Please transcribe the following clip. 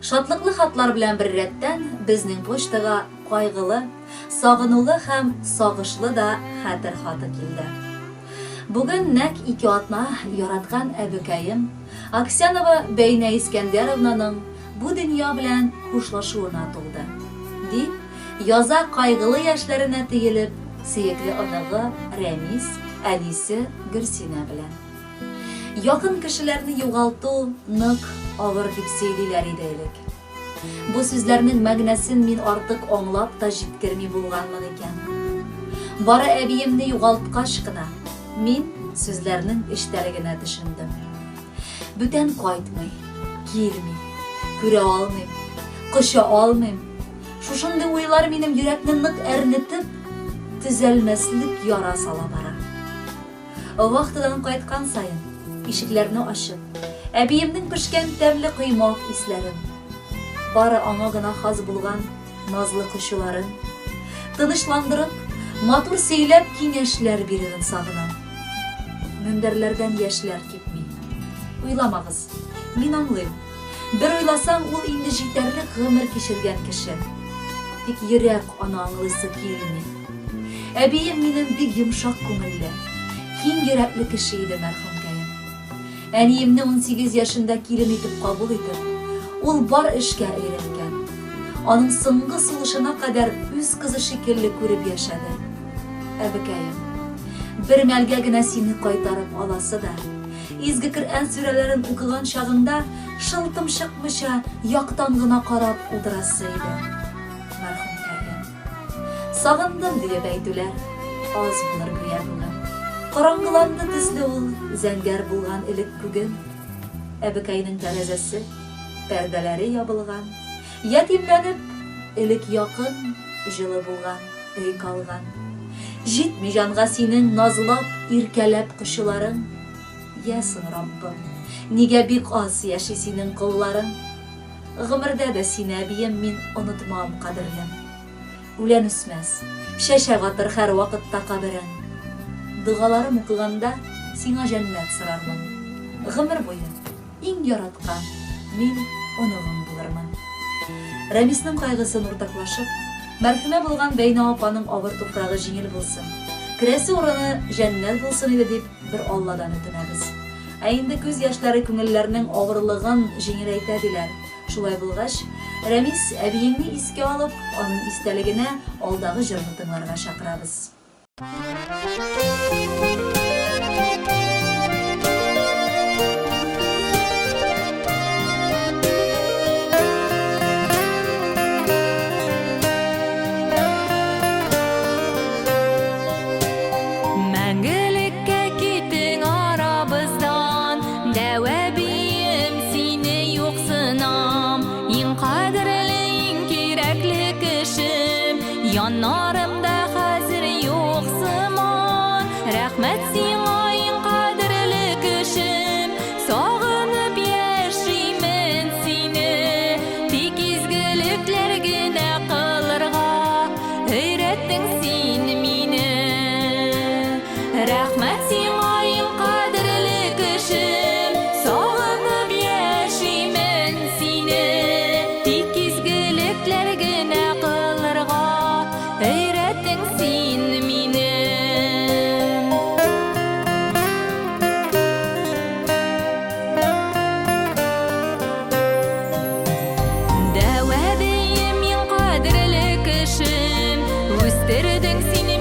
Шатлыклы хатлар белән беррәттән безнең почтага кайгылы, сагынулы һәм сагышлы да хәтер хаты килде. Бүген нәкъ ике атна яраткан әбекәем Аксянова Бәйнә Искәндәровнаның бу дөнья белән хушлашуына тулды. Дип яза кайгылы яшьләренә төелеп сөекле оныгы Рәмис әнисе Гөлсинә белән. Якын кешеләрне югалту нык авыр дип сөйлиләр иде элек. Бу сүзләрнең мәгънәсен мин артык аңлап та җиткерми булганмын икән. Бары әбиемне югалткач кына, мин сүзләрнең эчтәлегенә төшендем. Бүтән кайтмый, килми, күрә алмыйм, коча алмыйм. Шушындый уйлар минем йөрәкне нык әрнетеп, төзәлмәслек яра сала бара. Вахтадан кайткан саен, ишекләрне ачып, әбиемнең пешкән тәмле коймак исләрен, бары аңа гына хас булган назлы кочуларын, тынычландырып, матур сөйләп киңәшләр бирүен сагынам. Мендәрләрдән яшьләр кипми. Уйламагыз, мин аңлыйм. Бер уйласаң, ул инде җитәрлек гомер кичергән кеше. Тик йөрәк аны аңлыйсы килми. Әбием минем бик йомшак күңелле, киң йөрәкле кеше иде, мәрхүмкәем. Әниемне 18 яшендә килен итеп кабул итеп, ул бар эшкә өйрәткән. Аның соңгы сулышына кадәр үз кызы шикелле күреп яшәде. Әбекәем, бер мәлгә генә сине кайтарып аласы да, Изге Коръән сүрәләрен укыган чагыңда шылтым чыкмыйча яктан гына карап утырасы иде. Мәрхүмкәем. Сагындым диеп әйтүләр аз булыр гүя бүген. Караңгыланды төсле ул зәңгәр булган элек күген. Әбекәйнең тәрәзәсе, пәрдәләре ябылган. Ятимләнеп, элек якын, җылы булган өй калган. Җитми җанга синең назлап, иркәләп кочуларың. Йә соң, Раббым, нигә бик аз яши синең колларың? Гомердә дә сине, әбием, мин онытмам, кадерлем. Үлән үсмәс, чәчәк атыр һәрвакытта каберең. Догаларым укыганда сиңа җәннәт сорармын. Гомер буе иң яраткан мин оныгың булырмын. Рәмиснең кайгысын уртаклашып, мәрхүмә булган Бәйнә апаның авыр туфрагы җиңел булсын, керәсе урыны җәннәт булсын иде дип бер Алладан үтенәбез. Ә инде күз яшьләре күңелләрнең авырлыгын җиңеләйтә диләр. Шулай булгач, Рәмис, әбиеңне искә алып, аның истәлегенә алдагы җырны тыңларга чакырабыз. Мәңгелеккә китең арабыздан, Дәү әбием, сине юксынам. Иң кадерле, иң кирәкле кешем, Яннарымда хәзер юк сыман. Рәхмәт сиңа, иң кадерле кешем, Сагынып яшимен сине. Тик изгелекләр генә кылырга Өйрәттең син мине. Рәхмәт сиңа, иң кадерле кешем, Сагынып яшимен сине. Тик изгелекләр генә кылырга Өйрәттең син мине. Дәү әбием, иң кадерле кешем, Үстердең син.